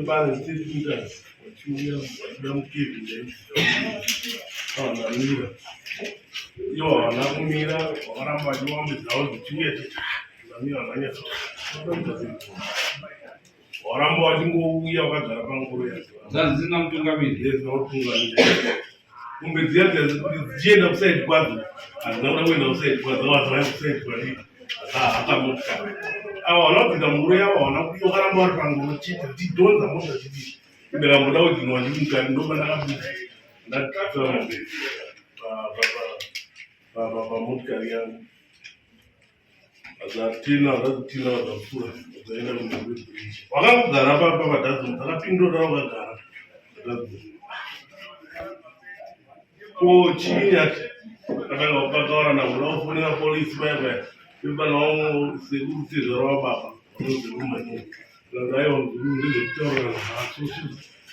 pane 30 meters vachiuya vachibuda mukevhi ndaiamira ivo havana kumira, vakaramba vachivambe dzavo dzichiuya chiti zamira vananyatso waramba wachingouya wakagara pangoro yacho dzazisina mutungamiri dzisina mutungamiri mombe dziya dzichienda kusaidi kwadzo hadzina kuda kuenda kusaidi kwadzo vadzvaya kusaidi kwadii dzahaka motikari ava vana kupinda mungoro yavo havana wakaramba vari pangoro chete dzichidhonza mota chidii ndakamboda kudhinwa ndiri mukati ndoba ndakabuda ndadhisa mombe pamotikari yangu. Azatina azatina vazapfuura vazaenda kumberi bridge. Wakangogara papa padazon dzakapindura wakagara padazon. Ko chii ati akanga kupakaura navo unofonera polisi paya paya ipana wangu sekuru tezvara wababa vanonzi rumanyoni aiwa mzukuru ndezvekutaurana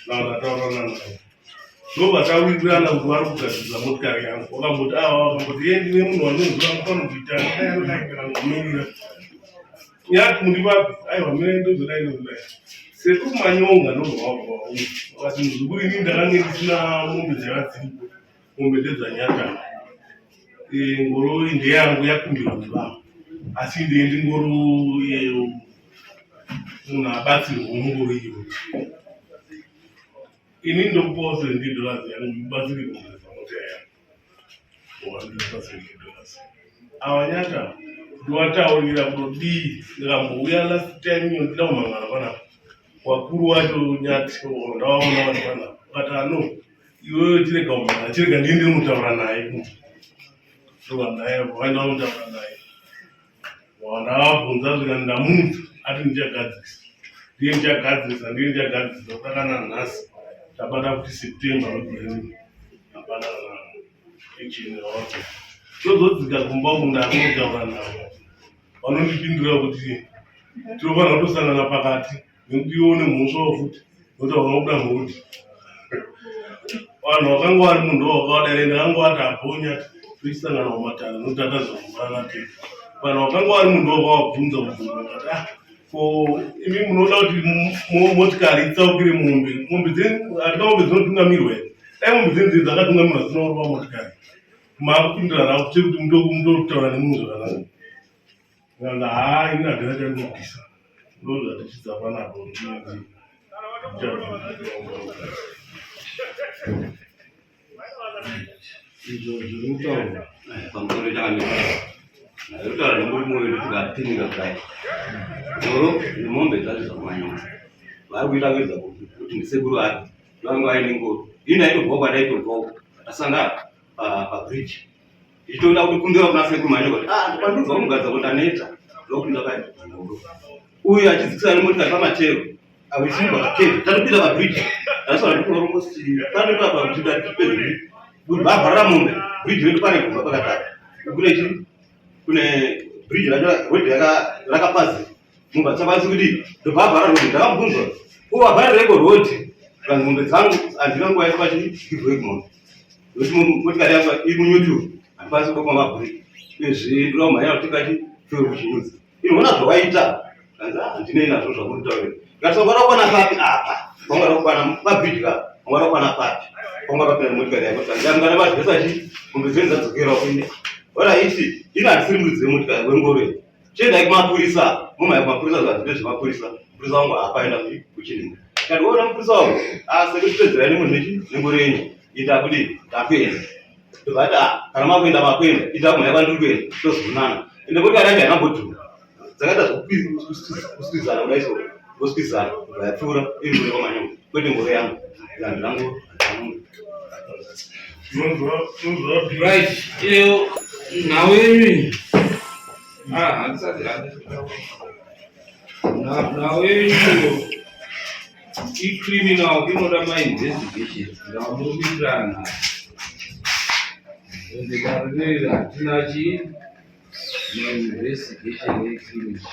navo ndataurana navo ndobva tawirirana kuti vari kugadzirisa motikari yangu wakamboti awa ah, wakamboti ye ndine munhu wandinoziva anofanira kuita ndaianomirira nyati muri vapi aiwa mire ndozodai ndozodai sekuru manyonga ndozvawabva vakati muzukuru ini ndakange ndisina mombe dzaiva dziripo mombe ndedzanyatana e, ngoro ndeyangu yakumbirwa nevanhu asi ndendi ngoro munhu abatsirwa mungoro iyoyo Ini ndokupawo $70 yangu mubatsiri kugeza mota yangu. Wandipa $70. Awa nyata ndowataurira kudii ndikambouya last time iyo ndida kumhangana panapa. Wakuru wacho nyati ndawaona wani panapa. But ano iwewe chirega kumhangana chirega ndiye ndiri kutaura naye. Ndovandaye vaenda kutaura naye. Ndakabvunza zvika ndamuudza ati ndichagadzirisa ndiye ndichagadzirisa ndiye ndichagadzirisa kusaka nanhasi tabata kuti September wegore rino hapana kana action yawapo tozodzika kumba uku ndakunotaura navo vanondipindura kuti tinofanira kutosangana pakati nekuti iwe une mhosvawo futi nokuti hauna kubuda mhondi vanhu vakanga vari munhu wakavadai ndakanga vati abhonya toisangana mumatare nokuti atazomurana tega vanhu vakanga vari munhu wakavabvunza mubvunzo vakati ah ko imi munoda kuti motikari itsaukire mombe mombe dzenyu hatina mombe dzinotungamirwa here dai mombe dzenyu dzenyu dzakatungamirwa dzisina kurova motikari maakupindura navo chekuti mutotaura nemunhu zvakanaka Kana haa ini handina chandinobvisa ndozvatichidza panapo. Izvo zviri kutaurwa pamusoro chakamira kutaura nemurume uyu ndikatinika kudai ngoro nemombe dzacho dzakumanyonga vari kuita kuedza kuti ndisekuru vake vanga vaine ngoro ini ndaitobvawo kwandaitobvawo tasangana pabridge ndichitoda kutokumbira kuna sekuru manyoko kuti ah ndikandibva kumugadza kuti ndaneta ndokupinda pai uyu achidzikisa nemotikari pamatero avichibva kakeve tatopinda pabridge tasara ndikunorombosi panoita pabridge tatipedzi kuti vavharira mombe bridge redu pane gomba pakati apa kune chi kune bridge racho road rakapazika mombe hadzisakwanisi kuti ndobva avhara road ndakamubvunzwa ko vavharireko road vanhu mombe dzangu handina nguva yekuva chi give work mombe Nokuti motikari yangu iri munyutu handikwanisi kuba mabhuri uyezve ndoda kumhanya kuti kati fuel kuchinyudza inoona zvawaita kanzi ah, handinei nazvo zvamuri kutaura ngati wangada kukwana papi apa wangada kukwana pabhidhi ka wangada kukwana papi wangada kupinda nemotikari yako kanzi angada madhesa chi mombe dzenyu dzadzokera kuine oraiti ini handisiri muridzi wemotikari wengoro iyi Chiendai kumapurisa, mumhanya kumapurisa zvanzi ndezvemapurisa. Mupurisa wangu haapaenda kuchinhu. Kati waona mupurisa wangu, ah sekuru chipedzerai nemunhu nechi nengoro yenyu. Ita kudii? Takuenda. Ndobva ati ah kana makuenda makuenda, ita kumhanya kwandiri kuenda tozoonana. Ende motikari yacho haina kumbodhura. Dzakaita zvekukwizana kudai so, voskwizana ndobva yapfuura iri kure kwamanyongo. Kwete ngoro yangu. Handina ngoro, handina munhu. Right, iyo nhau yenyu iyi. Ah, handisati nhau yenyu iyo icriminal inoda mainvestigation ndamumirirana ende dare reri hatina chii mainvestigation yecriminal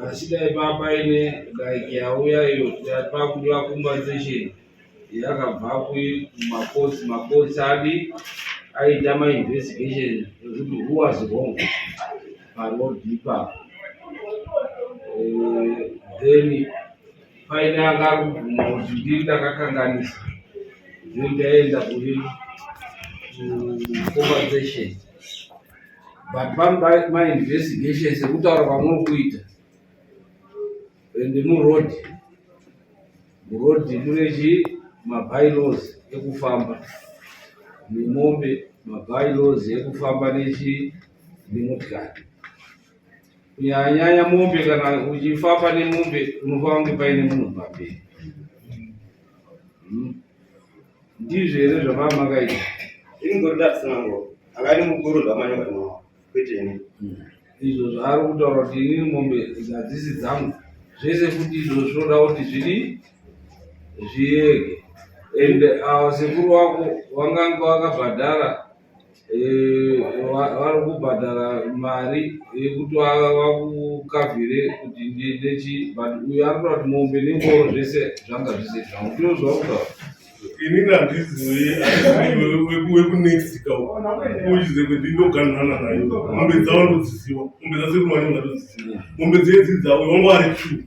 asi dai papaine like yauya iyo pakudiwa compensation yakabva kumacourts macourts adi aita mainvestigation ekuti who was wrong paroad ipapo. Then paine anga ari kubvuma kuti ndini ndakakanganisa, then ndaenda kuri compensation, but panoda mainvestigation sekutaura kwamuri kuita. Ende muroad, muroad mune chi mabylaws ekufamba nemombe, mabylaws ekufamba nechi nemotikari, kunyanyanyanya mombe. Kana uchifamba nemombe unofanira kunge paine munhu pamberi. Ndizvo here zvamava makaita? Ini ngoro ndatisina ngoro. Anga mukuru zvamanyoka tinowa. Kwete ini. Izvo zvaari kutaura kuti inini mombe hadzisi dzangu, zvese futi izvo zvinoda kuti zvidi zviyege. And ava sekuru wako vangange vakabhadhara, vari kubhadhara mari yekuti vakukavhire kuti ndechi, but uyu ari kutaura kuti mombe nengoro zvese zvanga zvise zvangu. Ndizvo zvauri kutaura? Inini handizivi wekunext uchize kuti ndinoganhana nayo. Mombe dzavo ndodziziva, mombe dzasekuru Manyonga ndodziziva, mombe dzedzi dzavo wangu ari two.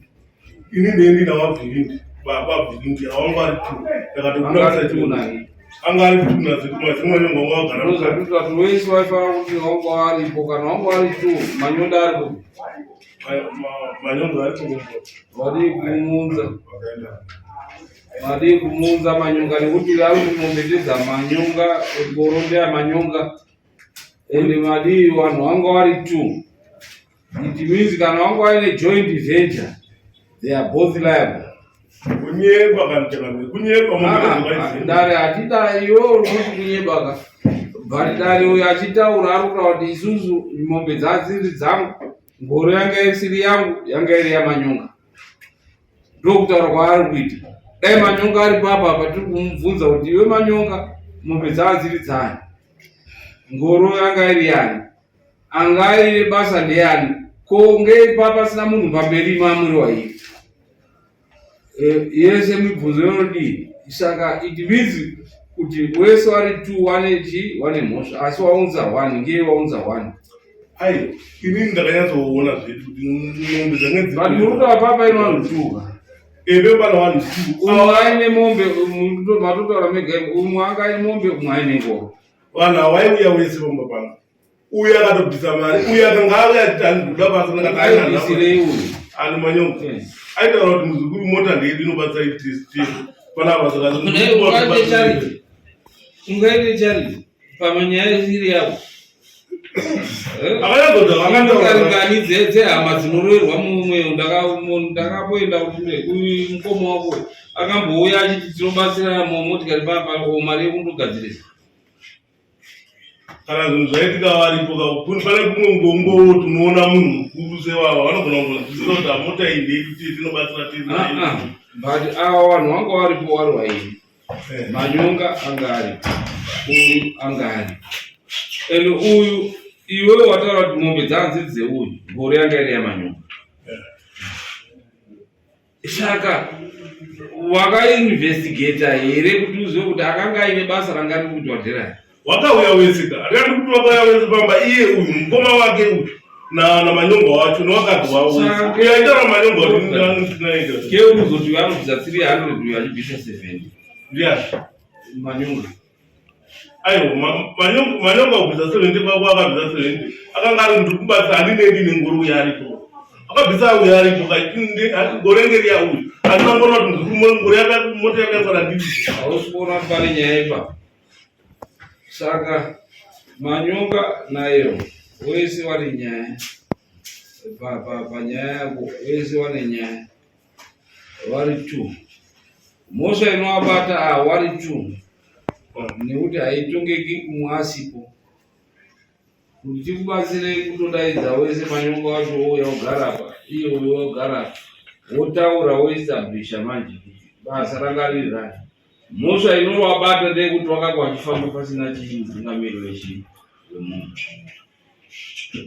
Ini ndee ndina wabvirindi, baba bvirindi awangu ari two. Anga ari two nani? Anga ari two nasekuru Manyonga, wanga wagara mukati. Ndozvakuti kuti wese waifanira kuti wanga waripo. Kana wanga wari two, Manyonda ari kupi? Manyonga ari kukumbo. Vadii kumuunza? Vadii kumuunza Manyonga? Nekuti ari kuti mombe ndedzamanyonga, ngoro ndeyamanyonga. Ende madii vanhu vanga vari two? It means kana vanga vaine joint venture, they are both liable. Kunyeba kana chakamira kunyeba. Ah, ah, dare hatida iwe unoti kunyeba ka, but dare uyo achitaura ari kutaura kuti isusu mombe dzadziri dzangu, ngoro yanga isiri yangu, yanga iri yamanyonga. Ndokutaura kwaari kuita. Dai Manyonga ari papa apa, tiri kumubvunza kuti iwe Manyonga, mombe dzava dziri dzani, ngoro yanga iri yani, anga aine basa ndeyani? Ko ngei pasina munhu pamberi mamuri waii? Yese mibvunzo inodii? Saka it means kuti wese wari two wane chi wane mhosva, asi waunza one, ngei waunza one? Ai, inini ndakanyatsoona zvedu kuti mombe dzange But muri kutaura papa ine vanhu two. Eve pana vanhu two. Umwe aine mombe, matotaura mega, umwe anga aine mombe, umwe aine ngoro. Vanhu havaiuya wese pamba pangu. Uyu akatobvisa mari, uyu akanga auya achiti handikuda basa. Ndakati Aibvisirei uyu? Ani Manyonga aitaura kuti muzukuru, mota ndeyedu, inobatsira test panapa. Saka Ungaite charity, ungaite charity pamanyaya isiri yako? Akanyatsotaura. Ngani dzehama dzinoroerwa mumwe. Ndakapoenda kure mukoma wako akambouya achiti tinobatsira motikari papa, mari yekundogadzirisa. Kana zvinhu zvaitika varipo, pane kumwe ngongo tinoona munhu mukuru sevava vanogona kunzwisisa kuti mota iyi ndeyedu, tii tinobatsira tiri. Ah, ah. But ava vanhu vanga varipo vari vairi. Manyonga anga aripo, uyu anga aripo, and uyu iwewe wataura kuti mombe dzanzi dzeuyu, ngoro yanga iri yamanyonga. Saka wakainvestigata here kuti uzive kuti akanga aine basa ranga riri kuitwa dherai? Wakauya wese ka, handikati kuti wakauya wese pamba. Iye uyu mukoma wake uyu namanyonga wacho newakadzi wavo. Uyu aitaura Manyonga kuti ndinaita. Ke unozoti uyu anobvisa 300, uyu achibvisa 70? Ndiani? Manyonga. Aiwa, Manyonga kubvisa 70 kwako, akabvisa 70 akanga ari ndiri kubatsa, handinei nengoro. Uyo aripo akabvisa, uyo aripo ngoro enge riya uyu handina ngona kuti muzukuru ngoro yaka mota yakaiswa ndii. Hausi kuona kuti pane nyaya ipapo? Saka Manyonga nayo wese wane nyaya panyaya yako, wese wane nyaya vari two. Mhosva inovabata ava vari two nekuti haitongeki umwe asipo. Kuti tikubatsire kutodaidza wese, Manyonga wacho wouya wogara apa, iye uyo wogara apa, wotaura, woestablisha manje kuti basa ranga riri rani. Mhosva inovabata ndeyekuti wakanga wachifamba pasina chii mutungamiri wechi wemunhu,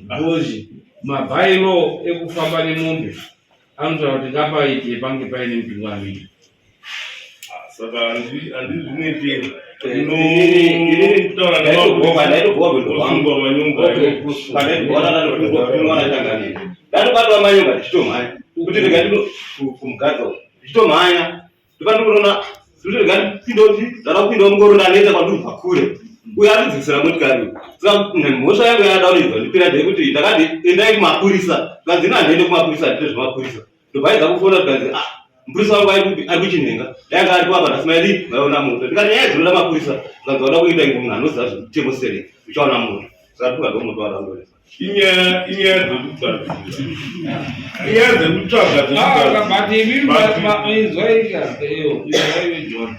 because mabylaw ekufamba nemombe anotaura kuti ngapaite pange paine mutungamiri. Saka handizvineteri. Ndaitobhowa kuendo kwangu. Osungwa Manyonga. Ndatobatwa Manyonga tichitomhanya. Kuti rega ndino kumugadza uko. Ndichitomhanya. Ndopandinoona kuti rega ndipinde ndada kupinda mungoro ndaneta kwandiri kure. Uyo aridzikisira motikari uyu. Saka mhosva yangu yada kuridza ndipira ndeyekuti ndakati endai kumapurisa. Kanzi ini handiende kumapurisa handite zvemapurisa. Ndobvaidza kufona zvikanzi ah mupurisa wangu ari kupi ari kuchinhenga. Dai anga aripo apa nhasi maidii maiona moto. Ndikati nyaya dzinoda mapurisa. Zvikanzi wada kuita inge munhu anoziva zvemutemo seri uchaona moto. Saka ndikuda ndomoto wada kundoresa. Inyaya inyaya dzekugadzira. Inyaya dzekutsvaga dzekugadzira. But imi inzwaika iyo inzwaiwe John.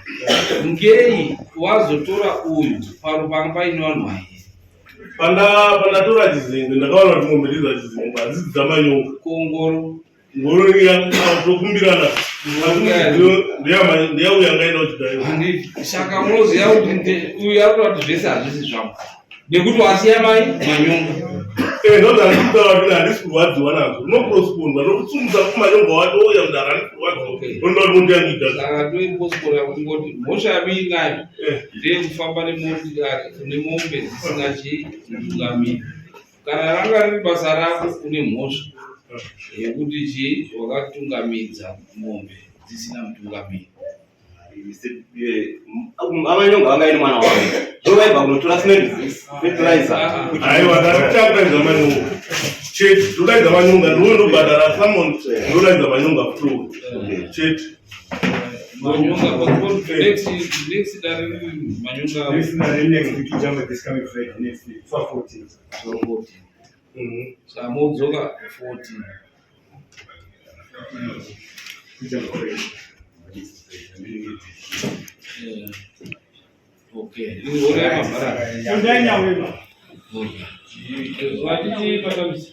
Ngei wazotora uyu paro panga paine vanhu vairi. Panda pandatora chizingwe ndakaona kuti mombe ndidza chizingwe hadzisi dzamanyonga. Kongoro. Ngoro iya tokumbirana. Ndeyauya angaenda kuchigayo. Saka munoziva kuti uyu ari kuda kuti zvese hazvisi zvangu. Nekuti wasiya mai manyonga. Eh, ndoda ndikutaura kuti handisi kurwadziwa nazvo. Unoprospondwa nokutsumudza kumanyonga wacho ouya mudara handisi kurwadziwa. Unoda kuti moti yangu idhaka. Saka toipospora kungoti mhosva yamuinayo Eh. ndeyekufamba nemotikari nemombe dzisina chii mutungamiri. Kana ranga riri basa rako une mhosva yekuti chii wakatungamidza mombe dzisina mutungamiri. Amanyonga vanga ine mwana wavo. Ndovaibva kunotora cement fertilizer. Aiwa, ndatichadaidza manyonga. Chete, ndodaidza manyonga, ndiwe ndobhadhara summon, ndodaidza manyonga futi. Chete. Manyonga, but next next dare riri manyonga Next dare next week, Jamba, this coming Friday, next week, for 14. 14. Saka modzoka 14. Jamba Friday. Eh, Okay. Iri gore yamabhara. Ndanyawema. Vatiti patambisa.